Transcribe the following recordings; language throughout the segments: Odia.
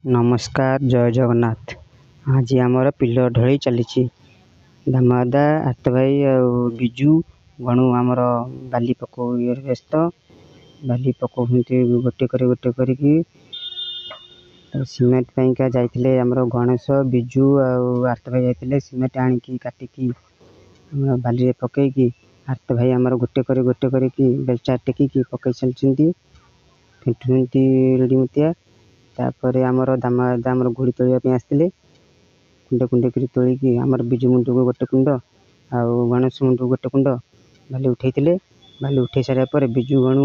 ନମସ୍କାର, ଜୟ ଜଗନ୍ନାଥ। ଆଜି ଆମର ପିଲର ଢଳେଇ ଚାଲିଛି। ଦାମଦା, ଆର୍ତ ଭାଇ ଆଉ ବିଜୁ, ଗଣୁ ଆମର ବାଲି ପକଉ ଇଏରେ ବ୍ୟସ୍ତ। ବାଲି ପକଉଛନ୍ତି ଗୋଟେ କରି ଗୋଟେ କରିକି। ସିମେଣ୍ଟ ପାଇଁକା ଯାଇଥିଲେ ଆମର ଗଣେଶ, ବିଜୁ ଆଉ ଆର୍ତ ଭାଇ ଯାଇଥିଲେ। ସିମେଣ୍ଟ ଆଣିକି କାଟିକି ଆମର ବାଲିରେ ପକେଇକି ଆର୍ତ ଭାଇ ଆମର ଗୋଟେ କରି ଗୋଟେ କରିକି ବେଲଚା ଟେକିକି ପକେଇ ଚାଲିଛନ୍ତି, ଫେଣ୍ଟୁଛନ୍ତି ରେଡ଼ିମତିଆ। ତାପରେ ଆମର ଦାମଦା ଆମର ଗୋଡ଼ି ତୋଳିବା ପାଇଁ ଆସିଥିଲେ। କୁଣ୍ଡେ କୁଣ୍ଡେ କରି ତୋଳିକି ଆମର ବିଜୁ ମୁଣ୍ଡକୁ ଗୋଟେ କୁଣ୍ଡ ଆଉ ଗଣେଶ ମୁଣ୍ଡକୁ ଗୋଟେ କୁଣ୍ଡ ବାଲି ଉଠେଇଥିଲେ। ବାଲି ଉଠେଇ ସାରିବା ପରେ ବିଜୁ, ଗଣୁ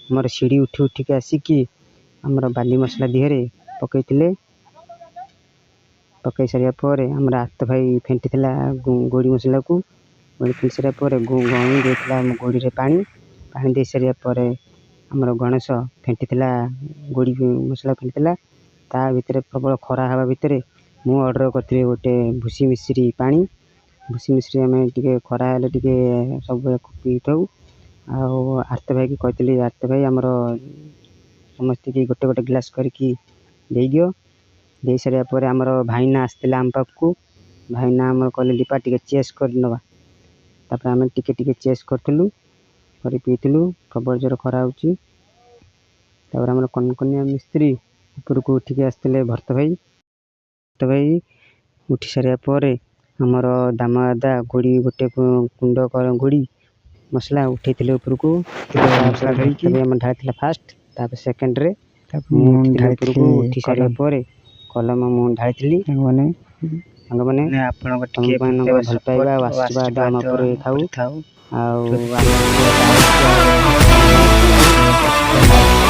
ଆମର ସିଢ଼ି ଉଠି ଉଠିକି ଆସିକି ଆମର ବାଲି ମସଲା ଦିହରେ ପକେଇଥିଲେ। ପକେଇ ସାରିବା ପରେ ଆମର ଆର୍ତ ଭାଇ ଫେଣ୍ଟିଥିଲା ଗୋଡ଼ି ମସଲାକୁ। ଗୋଡ଼ି ଫେଣ୍ଟି ସାରିବା ପରେ ଗଣୁ ଦେଇଥିଲା ଆମ ଗୋଡ଼ିରେ ପାଣି। ପାଣି ଦେଇ ସାରିବା ପରେ ଆମର ଗଣେଶ ଫେଣ୍ଟିଥିଲା, ଗୋଡ଼ି ମସଲା ଫେଣ୍ଟିଥିଲା। ତା ଭିତରେ ପ୍ରବଳ ଖରା ହେବା ଭିତରେ ମୁଁ ଅର୍ଡ଼ର କରିଥିଲି ଗୋଟେ ଭୁସି ମିଶ୍ରି ପାଣି। ଭୁସି ମିଶ୍ରି ଆମେ ଟିକେ ଖରା ହେଲେ ଟିକେ ସବୁବେଳେ ପିଇଥାଉ। ଆଉ ଆର୍ତ ଭାଇକି କହିଥିଲି, ଆର୍ତ ଭାଇ, ଆମର ସମସ୍ତିକି ଗୋଟେ ଗୋଟେ ଗ୍ଲାସ୍ କରିକି ଦେଇଦିଅ। ଦେଇ ସାରିବା ପରେ ଆମର ଭାଇନା ଆସିଥିଲା ଆମ ପାଖକୁ। ଭାଇନା ଆମର କହିଲେ, ଲିପା, ଟିକେ ଚେସ୍ କରିନେବା। ତାପରେ ଆମେ ଟିକେ ଟିକେ ଚେସ୍ କରିଥିଲୁ, କରି ପିଇଥିଲୁ। ପ୍ରବଳ ଜୋର ଖରା ହେଉଛି। ତାପରେ ଆମର କନକନିଆ ମିସ୍ତ୍ରୀ ଉପରକୁ ଉଠିକି ଆସିଥିଲେ ଭରତ ଭାଇ। ଭରତ ଭାଇ ଉଠି ସାରିବା ପରେ ଆମର ଦାମଦା ଗୋଡ଼ି ଗୋଟେ କୁଣ୍ଡ ଗୋଡ଼ି ମସଲା ଉଠେଇଥିଲେ ଉପରକୁ। ମସଲା ତାପରେ ଭରତ ଧରିକି ଭାଇ ଆମର ଢାଳିଥିଲା ଫାଷ୍ଟ। ତାପରେ ସେକେଣ୍ଡରେ ତାପରେ ମୁଁ ମୁଁ ଉଠିଥିଲି ଉପରକୁ। ଢାଳିଥିଲି ଉଠି ସାରିବା କଲମ। ପରେ କଲମ ମୁଁ ଢାଳିଥିଲି। ସାଙ୍ଗମାନେ, ସାଙ୍ଗମାନେ, ଆପଣଙ୍କ ଟିକେ ତମମାନଙ୍କ ଭଲ ପାଇବା ସପୋର୍ଟ ଆଉ ଓ ଆଶୀର୍ବାଦ ଆମ ଆଶୀର୍ବାଦ ଉପରେ ଆମ ଥାଉ। ଉପରେ ଥାଉ। ଆଉ ଲାଇକ୍ ସବସ୍କ୍ରାଇବ୍ କରିଦେବେ।